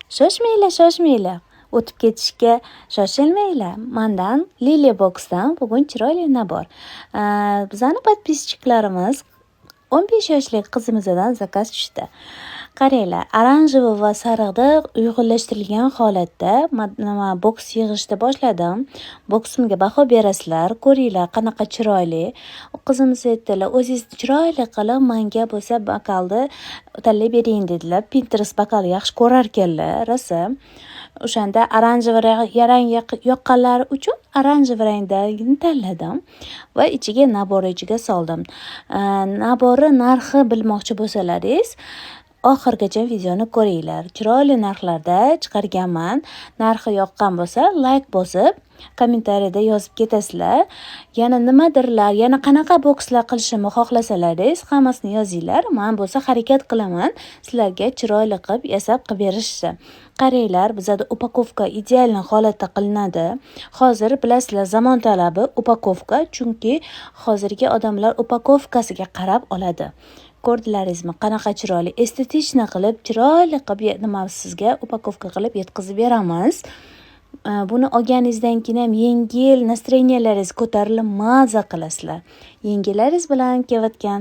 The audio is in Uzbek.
Shoshmanglar, shoshmanglar. O'tib ketishga shoshilmanglar. Mandan Lily Boxdan bugun chiroyli набор. Bizani подписчик larimiz 15 yoshli qizimizdan заказ tushdi. Qaranglar, оранжевый va sariqda uyg'unlashtirilgan holatda nima boks yig'ishni boshladim. Boksimga baho berasizlar, ko'ringlar, qanaqa chiroyli. U qizimiz aytdilar, o'zingiz chiroyli qilib manga bo'lsa bokalni tanlab bering dedilar. Pinterest bokal yaxshi ko'rarkanlar rosa. O'shanda оранжевый rang yoqqanlari uchun оранжевый rangdagini tanladim va ichiga набор ichiga soldim. Набор i narxi bilmoqchi bo'lsalaringiz, oxirigacha videoni ko'ringlar. Chiroyli narxlarda chiqarganman. Narxi yoqqan bo'lsa, layk bosib, kommentariyada yozib ketasizlar. Yana nimadirlar, yana qanaqa bokslar qilishimni xohlasalaringiz, hammasini yozinglar. Men bo'lsa harakat qilaman sizlarga chiroyli qilib yasab qilib berishni. Qaranglar, bizada упаковка идеальный holatda qilinadi. Hozir bilasizlar, zamon talabi упаковка, chunki hozirgi odamlar упаковка siga qarab oladi. Ko'rdilaringizmi, qanaqa chiroyli, эстетичный qilib, chiroyli qilib nima sizga упаковка qilib yetkazib beramiz. Buni olganingizdan keyin ham yengil настроения laringiz ko'tarilib, maza qilasizlar. Yengalaringiz bilan kelayotgan.